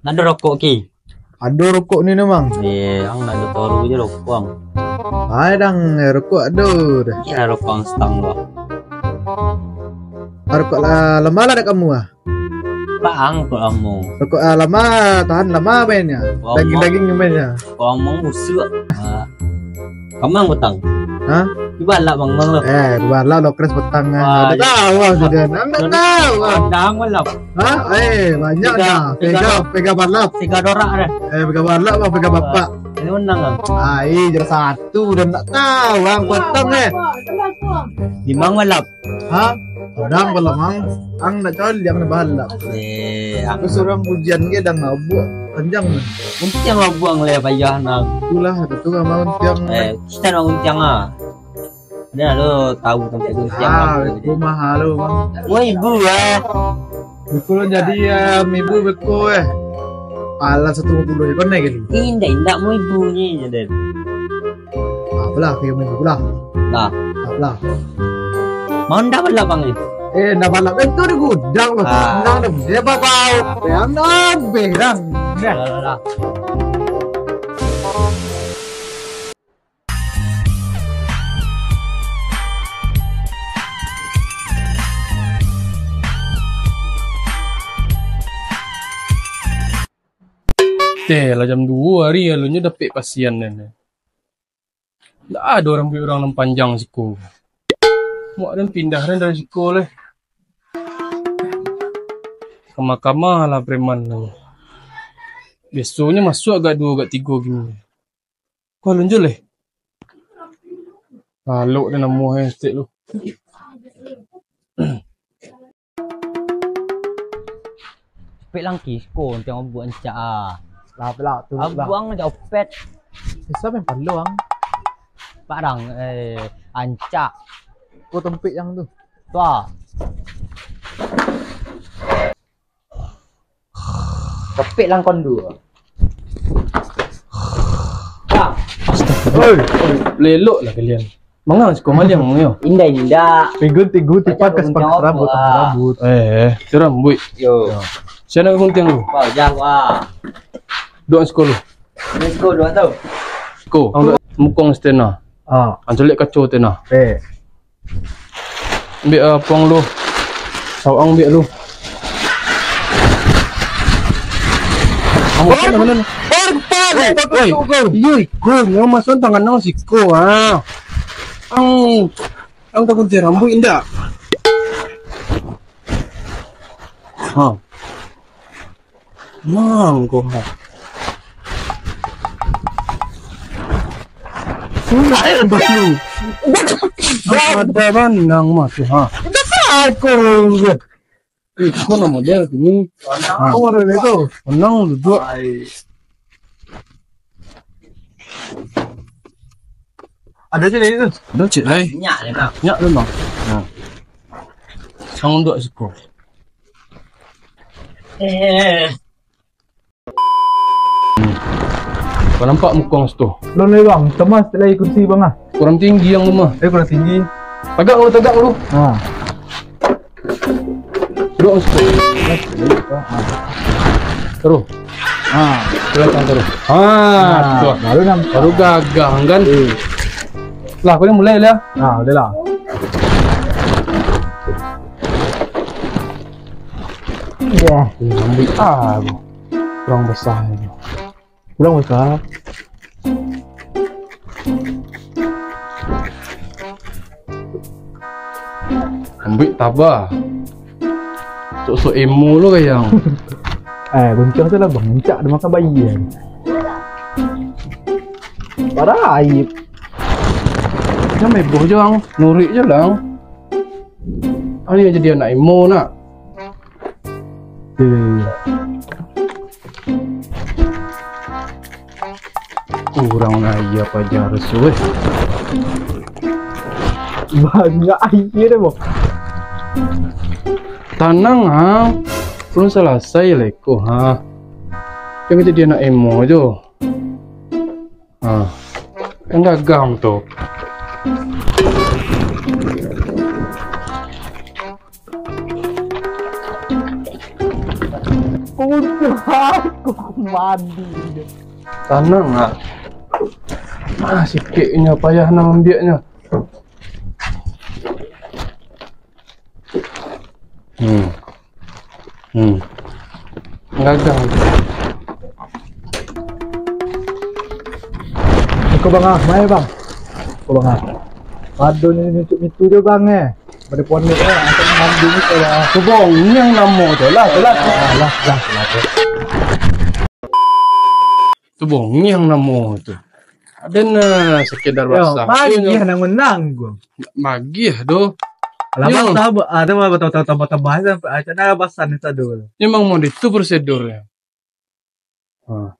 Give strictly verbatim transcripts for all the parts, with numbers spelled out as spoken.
Ndak ado rokok, Ki? Ado rokok ni, Mang. Eh, ang ndak ado tahu je rokok, ang. Ai, dang, eh, rokok ado dah. Kiro rokok ang stang tu. Ah, rokok la-, lama lah dak kamu ah? Pak ang kok among. Rokok, ah, lama, tahan lama mainnya. Kok among. Daging-daging mainnya. Kok among busuk. Ah. Kamang petang. Hah? Di balap bang, bang lo. Eh, di balap lo, kres petang, ah. Wah, dak tahu, ah, sudah. Ang dak tahu, ah. Dang balap. Hah? Eh, banyak dah. Pega, pega balap. Pega dorak dah. Eh, pega balap, bang, pega bapak. Ini menang, bang. Ah, eh, juara satu, dah dak tahu, bang, petang, eh. Di mang balap. Hah? Kadang balap, mang. Ang dak caliak nak balap. Eh, aku surang pujian ke dang mabuk. Panjang, bang. Untiang lah buang leh payah nang. Itulah, betul lah, bang, untiang. Eh, kita nak untiang ah. Ado lo tahu tampek guntiang. Ah, beko mahal lo, bang. Wah, ibu ah. Beko lo jadi, ah, ibu beko eh. Pala satu limo puluah ekor naik kali. Indak, indak mau ibu ni je den. Apalah, kayak mau ibu lah. Nah. Apalah. Mau ndak balap bang ni? Eh, ndak balap. Eh, tu di gudang lo. Ah. Nang dah dia bawa. Ya, nang berang. Dah, dah, dah. Teh, lah jam duo hari, alunyo dapek pasian den. Ndak ado rambuik urang nan panjang siko. Muak den pindah den dari siko leh. Kama-kama lah preman tu. Biasonyo masuak agak duo, agak tigo gini. Kau lunjul leh. Lalok den namuah eh, stek tu. Pek langki ko, untiang abuak ancak ah. Lah, lah, tu, lah. Abuang ancak opet. Bisa main paluang. Parang, eh, ancak. Ko tempik yang tu. Tu ah. Kepik langkon dua. Bang. Oi, lelok lah kalian. Mangang siko maliang yo. Indak, indak. Tigo, tigo, tipakas, pakas rabut, ah, rabut. Eh, eh, tu rambuik. Yo. Yo. Sia nak guntiang lu? Wah, jauh ah. Duo siko lu. Duo siko, duo tu. Siko. Ang duo mukong setena. Ah. Ang caliak kaco tena. Eh. Ambiak, ah, puang lu. Sawang ambiak lu. Ang bukan mana? Oi, oi, iyo iko, nyo masuak tangan ang siko, ah. Ang, ang takuti rambuik indak? Ha. Mangko ha. Sudah eh, bas lu. Ada banang masih ha. Iko nama dia tu ni. Ha. Kau ada ni tu. Menang duduk. Ada cik dari tu. Ada cik lai. Nyak dia nak. Nyak dia nak. Ha. Sang duduk siko. Eh. Kau nampak mukong situ? Belum lagi bang, temas lagi kursi bang ah. Kurang tinggi yang rumah. Eh kurang tinggi. Tagak dulu, tagak dulu. Ha. Duduk situ. Terus. Ha. Terus terus. Ha, tu. Baru nampak. Baru gagah kan? Eh. Lah, kau ni mulai lah. Ha, boleh lah. Wah, ambil ah, kurang besar ni. Kurang besar. Ambil tabah. Sok-sok emo lo kayang. Eh, guncang tu lah bang, encak dia makan bayi kan. Bara aib. Jan heboh jo ang, nuruik jo lah ang. Ang ni jadi anak emo nak. Eh. Kurang aia paja Resu, eh. Banyak aia deh, Bang. Tanang, ha. Belum selesai leko, ha. Jan jadi anak emo jo. Ha. Kan gagah tu. Udah, aku mandi. Tanang lah. Ah, sikiknyo payah nak ambiaknyo. Hmm. Hmm. Gagah. Iko, Bang, ah, mai, Bang. Iko, Bang, ah. Pado ni untuk mitu jo, Bang, eh. Pado pondok, eh, angkek mandi ni, eh. Cubo ngiang namo tu lah, tu lah. Ah, lah, lah, lah, tu. Cubo ngiang namo tu. Aden, ah, sekedar basah. Magiah nan ngunang ko. Magiah doh. Alah, basah, ah, tu tambah, tambah, tambah, tambah, sampai, ah, cak nan basah ni tadi. Memang mau itu prosedurnya. Ha.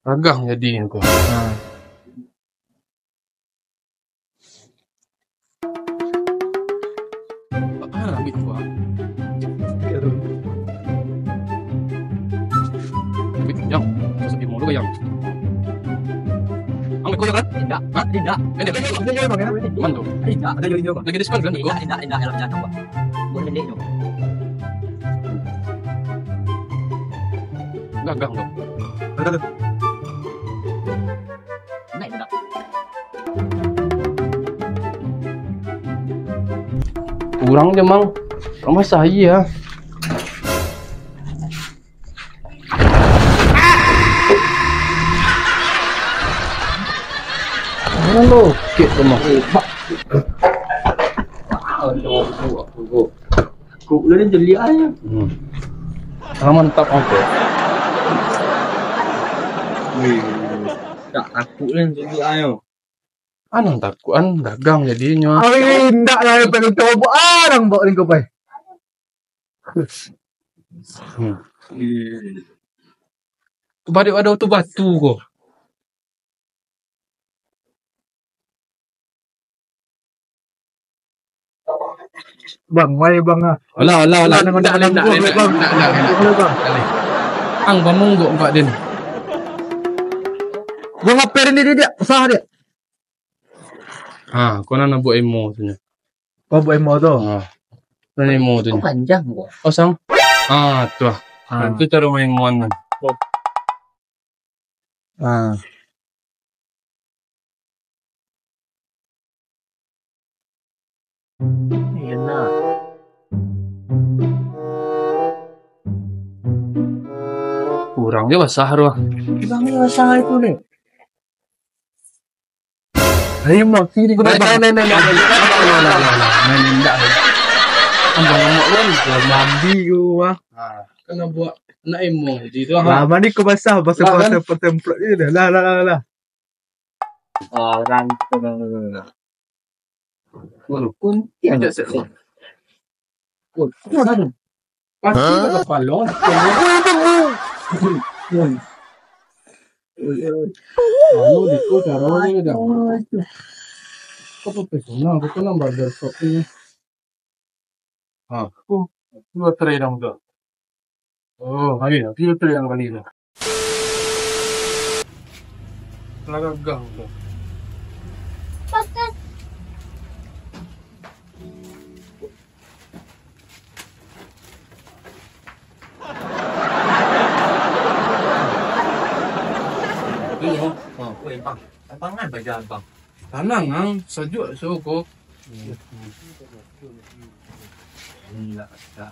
Gagah jadi ko. Ha. Ah, ambil ko, ah. Ambil, yang. Masuk di mulut, yang. Ambil ko, ya kan? Indak. Hah? Indak. Pendek. Indak. Mantap. Indak. Ada jual, jual, Bang. Lagi diskon kan, Bang? Indak, indak, indak. Elok jatuh, Bang. Buat pendek tu. Gagah tu. Ada tu. Naik tu dah. Kurang je, Mang. Tambah sayi, ha. Mana lo? Kek tu, Mang. Aduh, aduh, aduh. Takuk lah dia jeliak aja. Hmm. Ah, mantap angkek. Wih. Tak takuk lah jeliak aja. Anang takuk, an dagang jadinyo. Ai, indak lah, yang paling coba, ah, nang bawa ni kau pai. Hmm. Balik ada tu batu ko. Bang, wai bang ah. Alah, alah, alah. Bang, bang, bang, bang. Ang bamunggok empat din. Bang, apa ini dia, dia? Sah dia. Ha, kau nak buat emo tu nya. Kau buat emo tu? Ha. Kau nak emo tu nya. Kau panjang kau. Oh, sang. Ah, tu ah. Ha. Itu cara main emo tu. Ah. Enak. Kurang je basah tu ah. Kurang je basah itu ni. Ayo mati ni. Nah, nah, nah, nah, nah. Nah, nah, nah. Abang Amak kan dah mandi ke rumah. Ha, kan nak buat nak emo je tu, ha. Lah, mandi kau basah, basah, lah, kan? Basah, basah template je dah. Lah, lah, lah, lah. Orang tu, lah, lah, lah, lah. Walau kuntiang. Sekejap, sekejap. Oh, tu dah tu. Pasti dah kepala. Oi, oi, oi. Oi, oi. Lalu diko cara ni dah. Kau profesional, kau kan barbershop ni. Ha, tu, tu baterai dah muda. Oh, hari ni, tu baterai yang kali tu. Lah gagah muda. Iyo. Ha. Weh, bang. Lapangan baja, bang. Tanang, ang. Sajuak so ko. Indak, indak.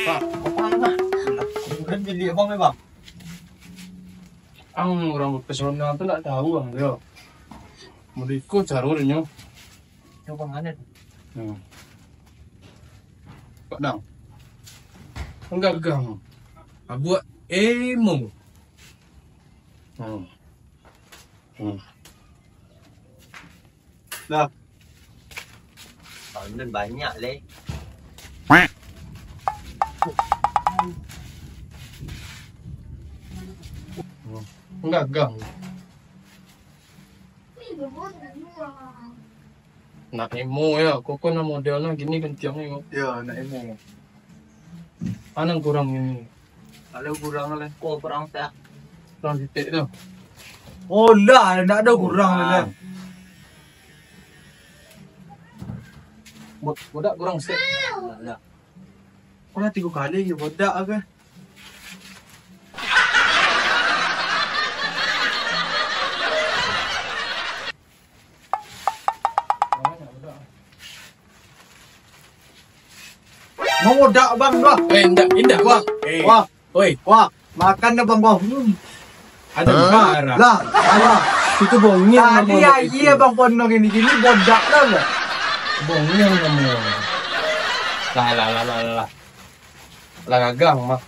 Pak, lapangan. Kan jadi abang ni, bang. Ang urang profesional tu ndak tahu ang tu. Model iko caro nyo. Cubo nganet. Hmm. Pak Dang. Panggagang. Abuak emo. Hmm. Hmm. Dah. Alun banyak, leh. Hmm. Enggak, gang. Nak emo yo, koko nan model nan gini gantiang ni. Yo, nak emo. Anang kurang ini. Kalau kurang lah. Kok kurang tak? Kurang titik tu. Oh lah, nak ada kurang lah. Bo-, bodak kurang set. Nak, nak. Kau lah tiga kali je bodak ke? Mau bodak, Bang, bah. Eh, indak, indak, Bang. Eh. Wah. Oi. Wah, makan dah, Bang, Bang. Hmm. Ada juga, Ra. Lah, alah. Itu bongil. Tadi namanya itu. Iya, Bang, pono gini-gini, bodak dah lah. Bongil namanya. Lah, lah, lah, lah, lah, lah. Lah gagang mah.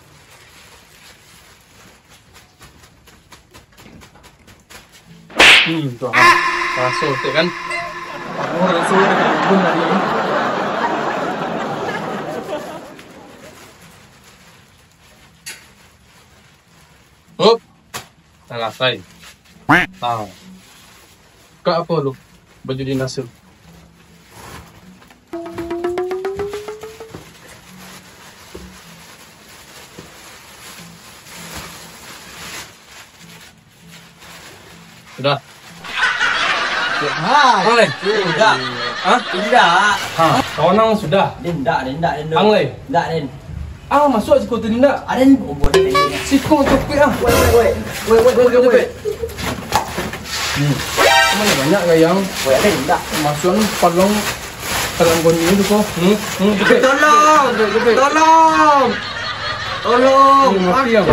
Hmm, tuh. Raso, cek kan? Oh, raso, pun tadi. Hop. Salasai. Ah. Kak, apo lu? Baju dinas tu. Sudah. Hai. Boleh? Indak. Hah? Indak. Ha, kawan ang sudah. Indak, indak, indak. Ang lai? Indak, Den. Ah, masuak siko tu, indak? Aden, oh, boleh, boleh. Siko capek ah. Woi, woi, woi. Woi, woi, woi, woi. Hmm. Mana banyak gayang? Woi, aden, indak. Masuak ni palong dalam goni tu ko. Hmm, hmm, capek. Tolong! Capek, capek. Tolong! Tolong! Hmm, mati ang.